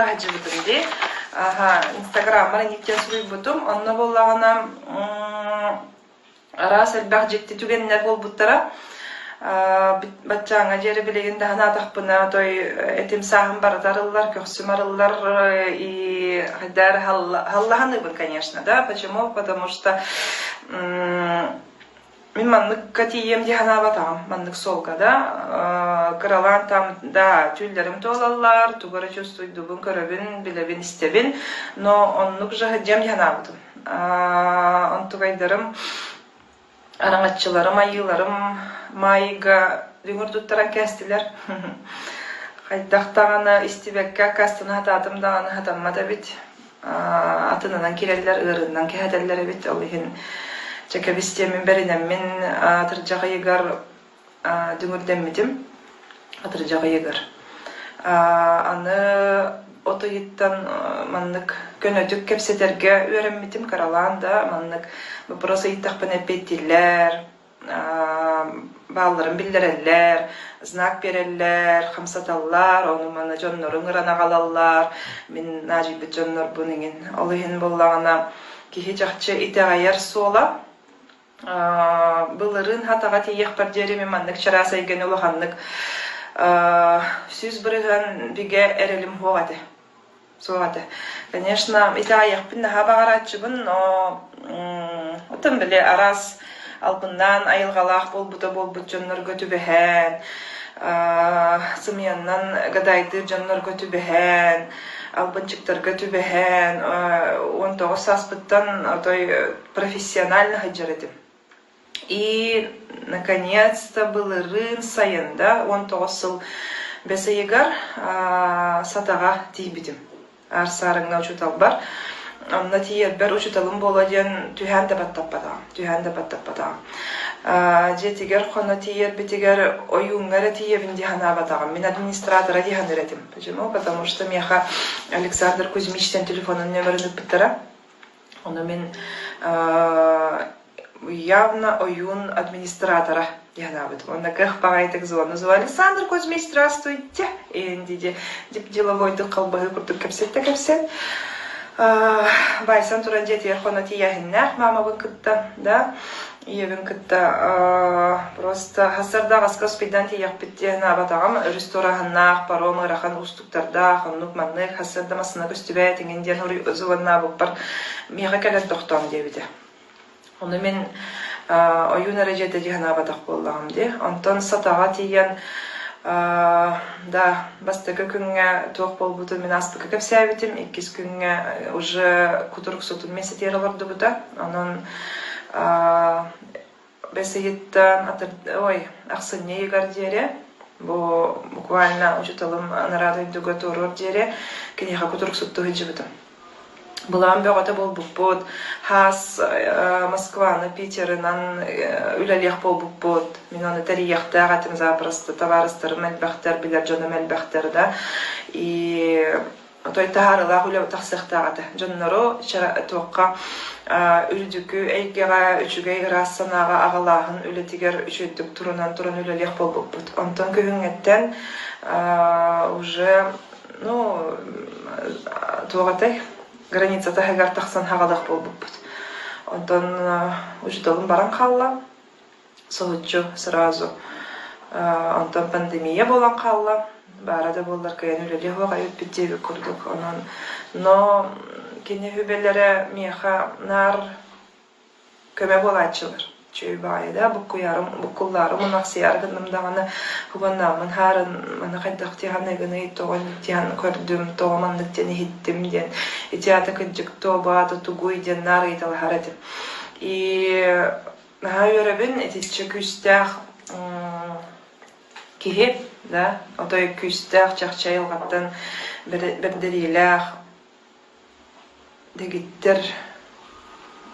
бара сылдьыбытым дии. Аха, Инстаграммар инник диэн суруйбутум. Онно буоллаҕына араас элбэх дьикти түгэннэр буолбуттара. Баччааҥҥа диэри билигин да санаатахпына, той этим сааһым барыта арыллар, көхсүм арыллар и хайдаар халлаһаныыбын, конечно, да. Почему? Потому что мин манныкка тиийиэм дии санаабатаҕым, маннык суолга да. Кыралаан там, да, түүллэрим туолаллар, тугу эрэ чувствуйдубун, көрөбүн, билэбин, истэбин, но оннук же сылдьыам дии санаабытым. Онтугайдарым, араҥаччыларым, айыыларым маайга дүҥүр туттаран кээстилэр. Хайдах даҕаны истибэккэ аккаастана сатаатым даҕаны сатаммат эбит. Атынынан киирэллэр, ыарыыннан кэһэтэллэр эбит. Ол иһин чэ кэбис диэммин бэринэммин атырдьах ыйыгар дүҥүрдэммитим атырдьах ыйыгар. Аны от ыйыттан маннык көнөтүк кэпсэтэргэ үөрэммитим кыралаан да маннык вопрос ыйыттахпына эппиэттииллэр, баалларын биллэрэллэр, знак биэрэллэр, хамсаталлар, ону-маны дьоннору ыҥыран аҕалаллар, мин наадьыйбыт дьоннорбун иҥин. Ол иһин буоллаҕына киһи чахчы итэҕэйэр суола Былырыын хатаҕа тиийиэхпэр диэри мин маннык чараас эйгэни улаханнык 100% бигэ эрэлим суох этэ. Суох этэ. Конечно, итэҕэйиэхпин наһаа баҕарааччыбын, но оттон били араас албыннаан айылҕалаах буолбута буолбут дьоннорго түбэһэн, сымыйаннан гадайдыыр дьоннорго түбэһэн, албынчыктарга түбэһэн, 19 сааспыттан отой профессионально сылдьар этим. И наконец-то былырыын сайын да 19 сыл бэс ыйыгар Сатаҕа тиийбитим. Аар-саарыҥҥа учууталбар. Онно тиийэрбэр учууталым буолуо диэн түһээн да баттаппатаҕым. Түһээн да баттаппатаҕым. Дьиэтигэр хоно тиийэрбитигэр ойууҥҥа эрэ тиийэбин дии санаабатаҕым. Мин администратора дии саныыр этим. Почему? Потому что миэхэ Александр Кузьмичтэн телефонун нөмерин ыыппыттара. Ону мин явно ойуун администратора дии санаабытым. Онно кыах баҕайытык звону звоню. Александр Кузьмич, здравствуйте! Диди деловойдук халбаһыы курдук кэпсэттэ кэпсэт. Баайсан туран дьиэтигэр хоно тиийээһиннээх маамабын кытта, да, ийэбин кытта просто хасарда аҕаска успейдаан тиийэхпит диэн санаабатаҕым. Өрүс туорааһыннаах, паром ыарахан уустуктардаах, оннук-маннык хасыарда массыына көстүбэт иҥин диэн звоннаабыппар миэхэ кэлэн тохтоон диэбитэ. Ону мин ойуун эрэ дьиэтэ дии санаабатах буоллаҕым дии. Онтон Сатаҕа тиийэн да бастакы күҥҥэ туох буолбутун мин ааспыкка кэпсээбитим, иккис күҥҥэ уже кутуруксутун миэстэтигэр олордубута. Онон бэс ыйыттан ой, ахсынньы ыйыгар диэри бу буквально учууталым анараа дойдуга туоруор диэри киниэхэ кутуруксуттуу сылдьыбытым. Былаан бөҕөтө буолбуппут, хаас Москваны, Питерынан үлэлиэх буолбуппут. Мин ону тэрийиэхтээх этим запросто, табаарыстарым элбэхтэр, билэр дьонум элбэхтэр да. И Отой таһаарыылаах үлэ тахсыахтаах этэ. Дьоннору туохха үрдүкү эйгэҕэ, үчүгэй ыраас санааҕа аҕалааһын үлэтигэр үчүгэйдик турунан туран үлэлиэх буолбуппут. Онтон күһүҥҥэттэн уже ну туох этэй граница таһыгар тахсан хаҕалыах буолбуппут. Онтон учууталым баран хаалла. Соһуччу сразу. Онтон пандемия буолан хаалла. Баара да буоллар кыайан үлэлиэх суох эбиппит диэбит курдук. Онон но кини сүбэлэрэ миэхэ наар көмө буолааччылар. Үчүгэй баҕайы да буккуйарым, буккуллаарым мунахсыйаары гынным даҕаны хубаннааммын хаарын маны хайдах диэханыгыный, тоҕо диэн көрдүм, тоҕо маннык диэн иһиттим диэн ити аата кырдьык туо бу аата тугуй диэн наар ыйыталаһар этим. И Наһаа үөрэбин, итиччэ күүстээх киһи, да, отой күүстээх чахчы айылҕаттан бэрдэриилээх дэгиттэр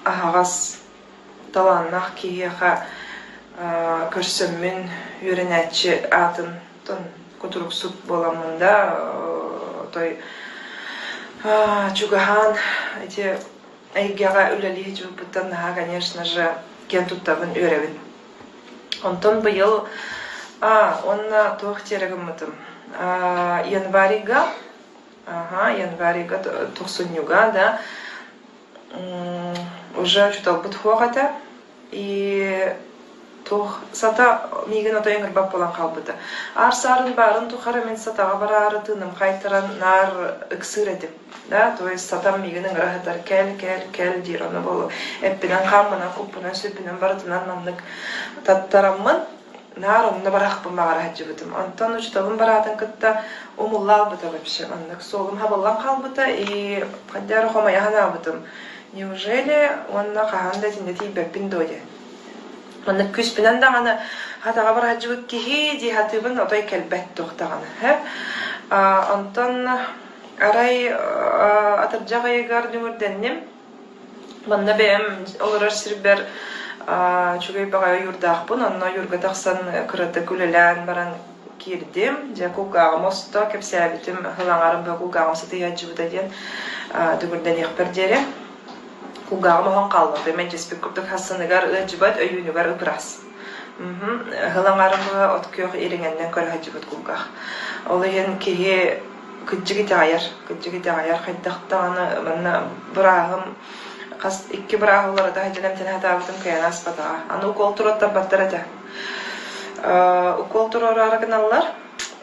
аһаҕас талааннаах киһиэхэ көрсөммүн үөрэнээччи аатын кутуруксут буоламмын да, отой чугаһаан ити эйгэҕэ үлэлии сылдьыбыппыттан наһаа, конечно же, киэн туттабын, үөрэбин. Онтон быйыл уонна туох диэри гыммытым. Январьга Аха, январь ыйга тохсунньуга да уже учууталбыт суох этэ. И туох сата миигин отой ыҥырбат буолан хаалбыта. Аар саарын баарын тухары мин сатаҕа бараары тыыным хайтаран наар ыксыыр этим. Да, то есть сатам миигин ыҥыра сытар кэл, кэл, кэл диир ону буолу эппинэн хааммынан, куппунан, сүрбүнэн барытынан маннык таттараммын наар онно бараахпын баҕара сылдьыбытым. Онтон учууталым бараатын кытта умулла албыта вообще. Оннук суолум хабыллан хаалбыта и хайдах эрэ хомойо санаабытым. Неужели уонна хаһан да итиннэ тиийбэппин дуо диэн. Маннык күүспүнэн даҕаны хатаҕа бараһдьыбыт киһи дии сатыыбын отой кэлбэт туох даҕаны. Онтон арай атырдьах ыйыгар дүҥүрдэнним. Манна бэйэм олорор сирбэр үчүгэй баҕайы ойуурдаахпын, онно ойуурга тахсан кыратык үлэлээн баран киирдим. Дьэ кулгааҕым осто, кэпсээбитим ылаҥарым бу кулгааҕым сытыйааччыбыта диэн дүҥүрдэниэхпэр диэри. Кулгааҕым оһон хаалла, мэлдьэспит курдук хассыныгар ыалдьыбат, өйүүнүгэр ып-ыраас. Ылаҥарым от күөх ириҥэннэн көрө сылдьыбыт кулгаах. Ол иһин киһи кырдьык итэҕэйэр, кырдьык итэҕэйэр хайдах даҕаны манна бырааһым хас икки бырааһы уларыта сылдьан эмтэнэ сатаабытым кыайан ааспатаҕа. Аны укол туруоттарбаттар этэ. Укол туруораары гыналлар.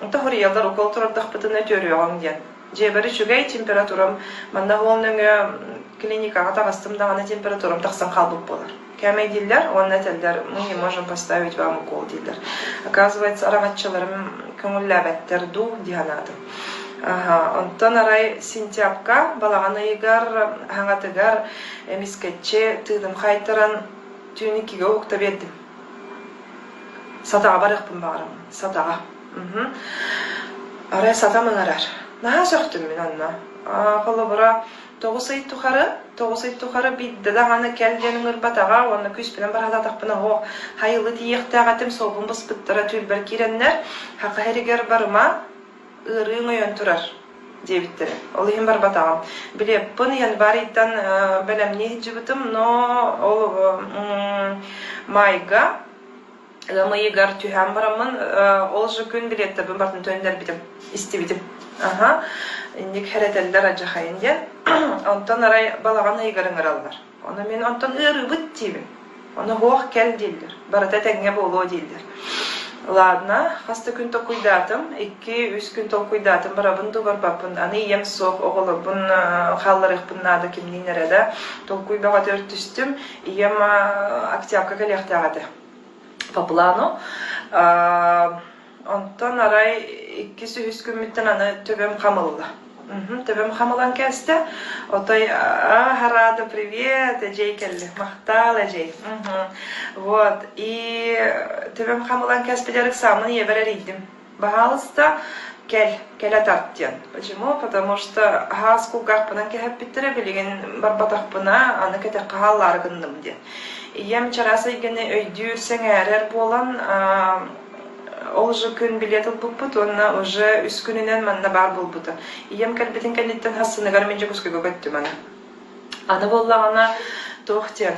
Онто хоруйаллар укол туруордахпытына үтүөрүөҕүҥ диэн. Дьиэбэр үчүгэй температурам манна уол нөҥүө клиникаҕа таҕыстым даҕаны температурам тахсан хаалбыт буолар. Кээмэйдииллэр уонна этэллэр мы не можем поставить вам укол дииллэр. Оказывается, араҥаччыларым көҥүллээбэттэр дуу дии санаатым. Онтон арай сентябрьга балаҕан ыйыгар хаҥатыгар эмискэччи тыыным хайтаран түүн иккигэ уһукта биэрдим. Сатаҕа барыахпын баҕараммын. Сатаҕа. Арай сатам ыҥырар. Наһаа сөхтүм мин онно. Холобура, 9 ый тухары, 9 ый тухары биирдэ даҕаны кэл диэн ыҥырбатаҕа уонна күүспүнэн бараһатахпына оһох хайылы тиийиэхтээх этим суолбун быспыттара түүлбэр киирэннэр хаха иһигэр барыма ыарыыҥ өйөн турар диэбиттэрэ. Ол иһин барбатаҕым. Билиэппин январь ыйтан бэлэмнии сылдьыбытым, но ол майга ыам ыйыгар түһээн бараммын ол же күн билиэттэрбин барытын төннөрбүтүм, истибитим. Аха, инник хэрэтэллэр адьахайын диэн. Онтон арай балаҕан ыйыгар ыҥыраллар. Ону мин онтон ыарыыбыт диибин. Ону һуох кэл дииллэр. Барыта этэҥҥэ буолуо дииллэр. Ладно, хас да күн толкуйдаатым. Икки-үс күн толкуйдаатым, барабын дуу, барбаппын. Аны ийэм суох, оҕолорбун хаалларыахпын наада кимниин эрэ да. Толкуй бөҕөтүгэр түстүм. Ийэм октябрьга кэлиэхтээх этэ по плану. Онтон арай иккис-үһүс күммүттэн аны төбөм хамылла. Төбөм хамылан кээстэ. Отой Харада, привет, эдьиэй кэллэ. Махтаал, эдьиэй. Вот. И төбөм хамылан кээспитигэр ыксааммын ийэбэр эрийдим. Баһаалыста, кэл, кэлэ тарт диэн. Почему? Потому что аһаас кулгаахпынан кэһэппиттэрэ, билигин барбатахпына, аны кэтэххэ хааллаары гынным диэн. Ийэм чараас эйгэни өйдүүр, сэҥээрэр буолан, ол же күн билиэт ылбыппыт уонна уже үс күнүнэн манна баар буолбута. Ийэм кэлбитин кэнниттэн хассыныгар мин Дьокуускайга көттүм аны. Аны буоллаҕына туох диэн,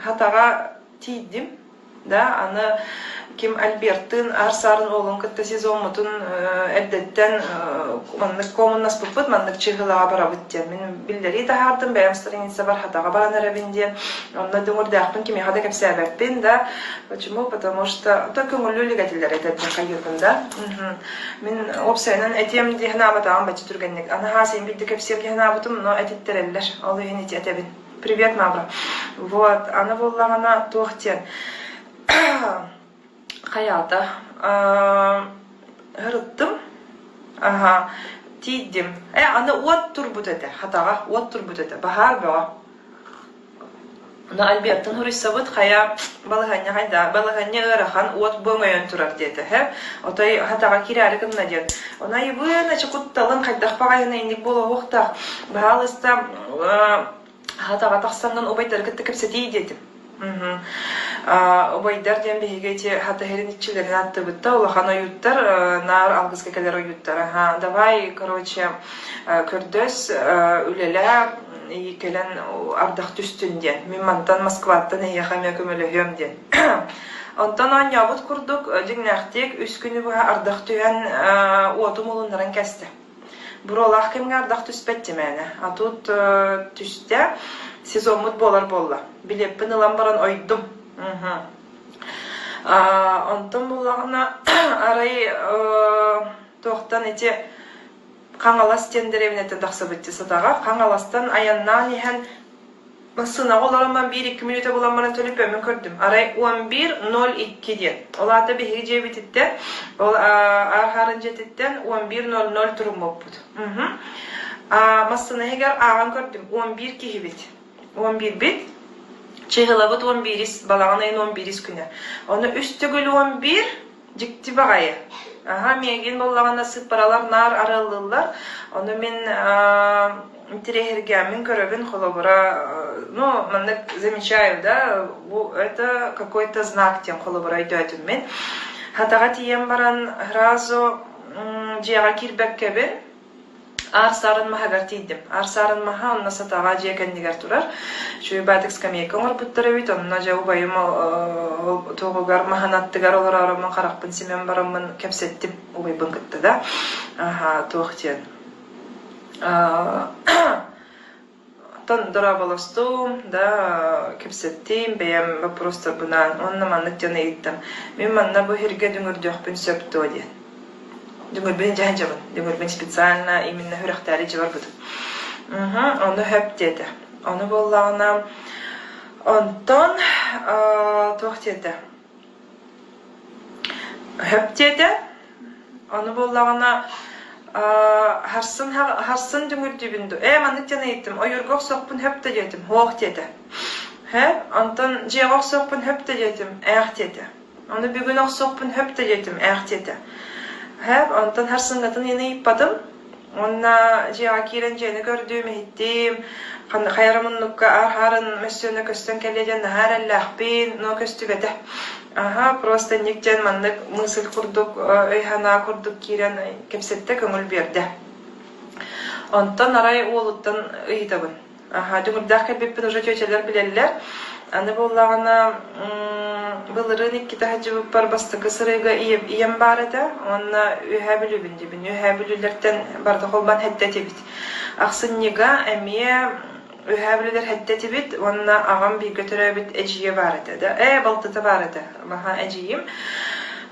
хатаҕа тиийдим. Да, аны ким Альбертыын аар-саарын уолун кытта сезоммутун эрдэттэн маннык куомуннаспыппыт, маннык чыыһылаҕа барабыт диэн. Мин биллэрии таһаардым, бэйэм страницабар хатаҕа баран эрэбин диэн. Онно дүҥүрдээхпин кимиэхэ да кэпсээбэппин да. Почему? Потому что то көҥүллүү илик этилэр этэрбин хайыырбын да. Мин уопсайынан этиэм дии санаабатаҕым бачча түргэнник. Аны хаас иһин биирдэ кэпсиэм дии санаабытым, но этиттэрэллэр. Ол иһин ити этэбин. Привет, Мавра. Вот, аны буоллаҕына туох диэн хайаата ырыттым аха тиийдим э аны уот турбут этэ хатаҕа уот турбут этэ баһаар бөҕө но Альбертын суруйсабыт хайа балаһыанньа хайда балаһыанньа ыарахан уот бу өҥөйөн турар диэтэ һэ отой хатаҕа киирээри гынна диэн ону айыбыын эчи кутталын хайдах баҕайына инник буолуохтаах баһаалыста хатаҕа тахсаҥҥын убайдары кытта кэпсэтиий диэтим. Убайдар диэн биһиги ити хатыһырын иччилэрин ааттыыбыт да улахан ойууттар наар алгыска кэлэр ойууттар аха давай короче көрдөс үлэлээ кэлэн ардах түстүн диэн мин мантан Москваттан эһиэхэ эмиэ көмөлөһүөм диэн онтон оонньообут курдук дьиҥнээхтик үс күнү быһа ардах түһэн уотум улуннаран кэстэ. Буруолаах кэмҥэ ардах түспэт дьимээнэ. А тут түстэ, сезоммут буолар буолла. Билиэппин ылан баран ойдум. Онтон буллаҕына арай туохтан ити Хаҥалас диэн дэриэбинэттэн тахсыбыт сатаҕа. Хаҥаластан айаннаан иһэн массыынаҕа олорон биир-икки мүнүүтэ булан баран төлөпүөммүн көрдүм. Арай 11.02 диэн. Ол аата биһиги дьиэбититтэн, ол Аар дьиэтиттэн 11.00 туруммуппут. Массыына иһигэр ааҕан көрдүм. 11 киһибит. 11-бит. Чыһылабыт 11-ис, балаҕан ыйын 11-ис күнэ. Ону үс төгүл 11 Дьикти баҕайы. Аһа, миигин буоллаҕына сыыппаралар наар арыаллыыллар. Ону мин интэриэһиргээммин көрөбүн, холобура, ну, маннык замечаю, да, бу это какой-то знак диэн холобура өйдөөтүм мин. Хатаҕа тиийэн баран сразу дьиэҕэ киирбэккэбин, Аар саарын маһыгар тиийдим. Аар саарын маһа онно Сатаҕа дьиэ кэннигэр турар. Үчүгэй скамейка оҥорбуттар эбит. Онно дьэ убайым туоҕугар маһын аттыгар олорооруммун харахпын симэн бараммын кэпсэттим убайбын кытта да. Аха, туох диэн. Оттон дорооболостум, да, кэпсэттим бэйэм боппуруостарбынаан уонна маннык диэн ыйыттым: «Мин манна бу сиргэ дүҥүрдүөхпүн сөп дуо?» диэн. Дүҥүрбүн дьэ сылдьабын. Дүҥүрбүн специально именно сүрэхтээри дьэ барбытым. Ону сөп диэтэ. Ону буоллаҕына, онтон туох диэтэ? Сөп диэтэ. Ону буоллаҕына харсын харсын дүҥүрдүүбүн дуу? Ээ, маннык диэн ыйыттым. Ойуурга охсуохпун сөп да диэтим. Суох диэтэ. Һэ, онтон дьиэҕэ охсуохпун сөп да диэтим. Ээх диэтэ. Ону бүгүн охсуохпун сөп да диэтим. Ээх диэтэ. Һэ, онтон харсыҥҥытын иһин ыйыппатым. Уонна дьиэҕэ киирэн дьиэни көрдүм, иһиттим, хайа эрэ муннукка аар-хаарын мөссүөнэ көстөн кэлиэ диэн наһаа эрэллээхпин, но көстүбэтэ. Аһа, просто инник диэн маннык мысль курдук, өй-санаа курдук киирэн кэпсэттэ, көҥүл биэрдэ. Онтон арай уолуттан ыйытабын. Аһаа, дүҥүрдээх кэлбиппин уже чүөчэлэр билэллэр. Аны буоллаҕына, былырыын иккитэ сылдьыбыппар бастакы сырыыга ийэм баар этэ уонна Үөһээ Бүлүүбүн диибин. Үөһээ Бүлүүлэртэн барыта холбоон сэттэ этибит. Ахсынньыга эмиэ Үөһээ Бүлүүлэр сэттэ этибит уонна аҕам бииргэ төрөөбүт эдьиийэ баар этэ да, ээ, балтыта баар этэ. Маһа эдьиийим.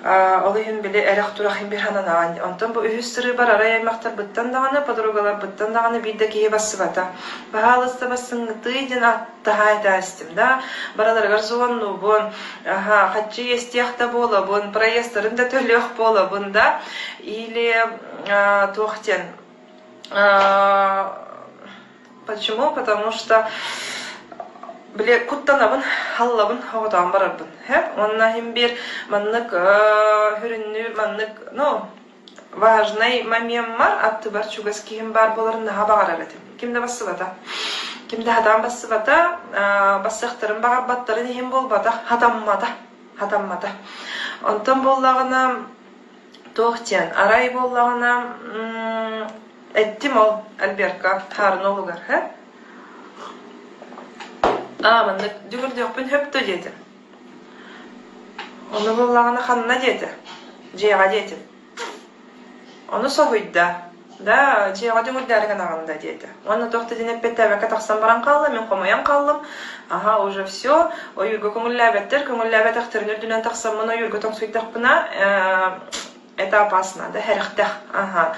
Ол иһин били эрэх-турах иһин сананаҕын. Онтон бу үһүс сырыыбар арай аймахтарбыттан даҕаны, подругаларбыттан даҕаны биир да киһи бассыбата. Баһаалыста бассыҥҥытый диэн аттаһа этээстим да, барыларыгар звоннуубун, аха, хаччы иэстиэх да буолабын, проездтарын да төлүөх буолабын да, или туох диэн Почему? Потому что били куттанабын, халлабын, оҕотоон барарбын. Һэ? Уонна иһин биир маннык хүрүннүү маннык ну важный момеммар аттыбар чугас киһим баар буоларын наһаа баҕарар этим. Ким да бассыбата. Ким да хатаан бассыбата, бассыахтарын баҕарбаттарын иһин буолбатах, хатаммата. Хатаммата. Онтон буоллаҕына Туох диэн, арай буоллаҕына, эттим ол Альберка хаарын уолугар, һэ? Аа, маннык дүҥүрдүөхпүн сөп дуо диэтим. Ону буоллаҕына ханна диэтэ? Дьиэҕэ диэтим. Ону соһуйда. Да, дьиэҕэ дүҥүрдээри гынаҕын да диэтэ. Уонна туох да диэн эппиэттээбэккэ тахсан баран хаалла, мин хомойон хааллым. Аһа, уже все, ойуурга көҥүллээбэттэр, көҥүллээбэтэхтэрин үрдүнэн тахсаммын ойуурга тоҥсуйдахпына, это опасно, да, сэрэхтэх. Аһа.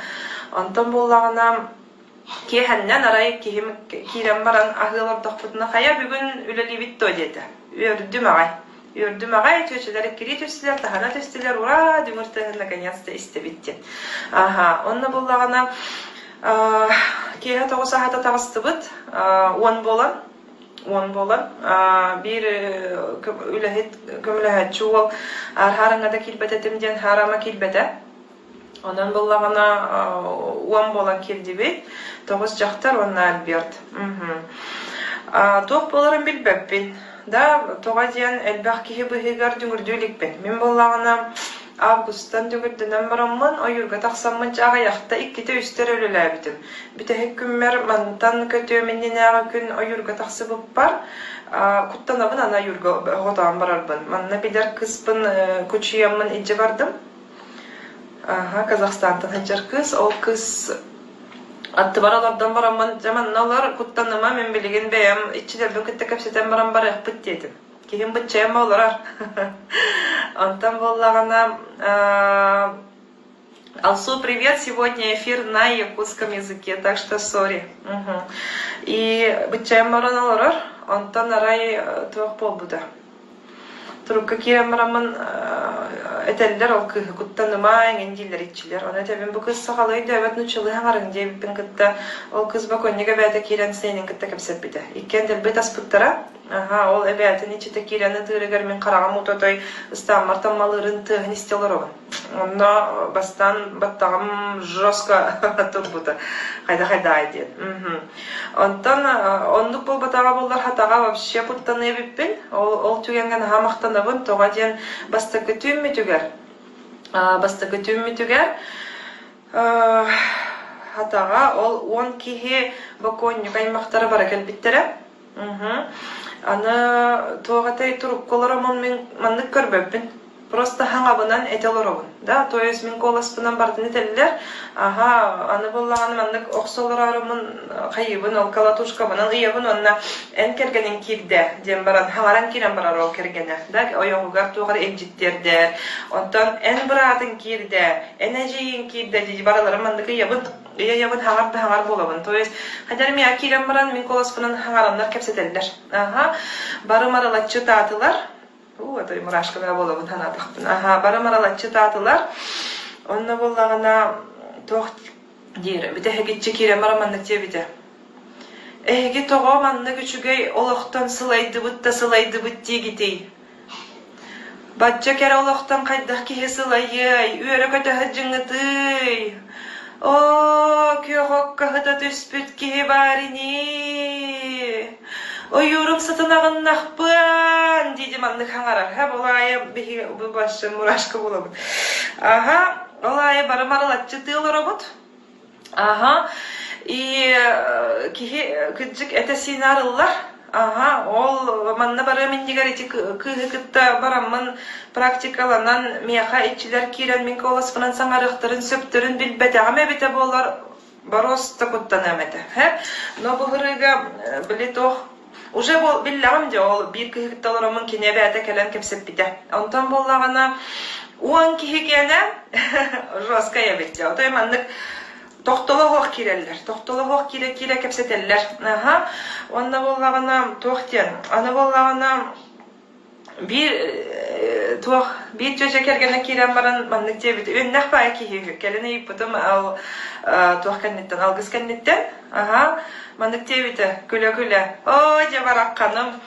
Онтон буоллаҕына, Киэһэннэн арай киһим киирэн баран аһыы олордохпутуна хайа бүгүн үлэлиибит дуо диэтэ. Үөрдүм аҕай. Үөрдүм аҕай, чүөчэлэр иккилии түстүлэр, таһына түстүлэр, ура, дүҥүр тыаһын наконец-то истэбит диэн. Аһа, онно буллаҕына киэһэ 9 аһата таҕыстыбыт, 10 буолан, 10 буолан, биир үлэһит көмөлөһөөччү уол аарыҥҥа да киирбэт этим диэн хаарама киирбэтэ. Онон буллаҕына 10 буолан киирдибит. 9 дьахтар уонна Альберт. Туох буоларын билбэппин. Да, тоҕо диэн элбэх киһи быһыыгар дүҥүрдүү иликпин. Мин буоллаҕына августтан дүҥүрдэнэн бараммын, ойуурга тахсаммын аҕыйахта иккитэ-үстэ эрэ үлэлээбитим. Бүтэһик күммэр мантан көтүөм иннинээҕи күн ойуурга тахсыбыппар куттанабын аны ойуурга оҕотоон барарбын. Манна билэр кыыспын кучуйаммын илдьэ бардым. Аха, Казахстантан сылдьар кыыс. Ол кыыс Аттыбар олордон бараммын, дьэ манна олор, куттаныма, мин билигин бэйэм иччилэрбин кытта кэпсэтэн баран барыахпыт диэтим. Киһим быччайан олорор. Онтон буоллаҕына Алсу, привет! Сегодня эфир на якутском языке, так что сори. Мгм. И быччайан баран олорор, онтон арай туох буолбута. Турукка киирэн бараммын этэллэр ол кыыһы куттаныма эҥин дииллэр иччилэр. Ону этэбин бу кыыс сахалыы өйдөөбөт нууччалыы хаҥарыҥ диэбиппин кытта ол кыыс бокуонньук эбээтэ киирэн сиэнин кытта кэпсэппитэ. Иккиэн дэлби таспыттара. Аһа, ол эбээтин иччитэ киирэн ытыырыгар мин хараҕым утотой ыстааммар таммалыырын тыаһын истэ олоробун. Онно бастаан баттаҕым жестко турбута. Хайда-хайдаай диэн. Онтон оннук буолбатаҕа буоллар хатаҕа вообще куттаныа эбиппин. Ол, ол түгэҥҥэ наһаа махтанабын. Тоҕо диэн бастакы түүммүтүгэр бастакы түүммүтүгэр хатаҕа ол 10 киһи бокуонньук аймахтара бара кэлбиттэрэ. Аны туох этэй турукка олороммун мин маннык көрбөппүн. Просто хаҥабынан этэ олоробун. Да, то есть мин куоласпынан барытын этэллэр. Аха, аны буоллаҕына маннык охсо олорооруммун хайыыбын, ол колотушкабынан ыйабын уонна эн кэргэниҥ киирдэ диэн баран хаҥаран киирэн барар ол кэргэнэ. Да, ойоҕугар туох эрэ илдьиттиэрдэр. Онтон эн быраатыҥ киирдэ, эн эдьиийиҥ киирдэ дии барыларын маннык ыйабын. Ыйа-ыйабын хаҥар да хаҥар буолабын. То есть хайдах миэхэ киирэн баран мин куоласпынан хаҥараннар кэпсэтэллэр. Аха, бары марылаччы ытаатылар. Уу, отой мурашкалара буолабын санаатахпын. Аха, бары марылаччы ытаатылар. Онно буоллаҕына туох диир, бүтэһигиччи киирэн баран маннык диэбитэ. Эһиги тоҕо маннык үчүгэй олохтон сылайдыбыт да сылайдыбыт диигитий? Бачча кэрэ олохтон хайдах киһи сылайыай, үөрэ-көтө сылдьыҥҥытый? Оо, күөх окко сыта түспүт киһи баар ини! Ойуурум сытын аҕыннахпыан! дии маннык хаҥарар. Һэ, ол аайы биһиги бу башы мурашка буолабыт. Аһа, ол аайы бары марылаччы тыы олоробут. Аха. И киһи кырдьык этэ-сиинэ арыллар. Аха, ол манна барыам иннигэр ити кыыһы кытта бараммын практикаланан миэхэ иччилэр киирэн мин куоласпынан саҥарыахтарын сөптөрүн билбэтэҕим эбитэ буоллар боруоста куттаныам этэ. Но бу ырыыга били туох уже биллэҕим дьэ ол биир кыыһы кытта олороммун кини эбээтэ кэлэн кэпсэппитэ. Онтон буоллаҕына 10 киһи киэнэ жесткай эбит дьэ. Отой маннык тохтоло суох киирэллэр. Тохтоло суох киирэ-киирэ кэпсэтэллэр. Аха. Уонна буоллаҕына туох диэн аны буоллаҕына биир туох биир дьүөдьэ кэргэнэ киирэн баран маннык диэбит үөннэх баайа киһи үһү кэлин ыйыппытым ол туох кэнниттэн алгыс кэнниттэн аха маннык диэбитэ күлэ-күлэ оо дьэ барахханым.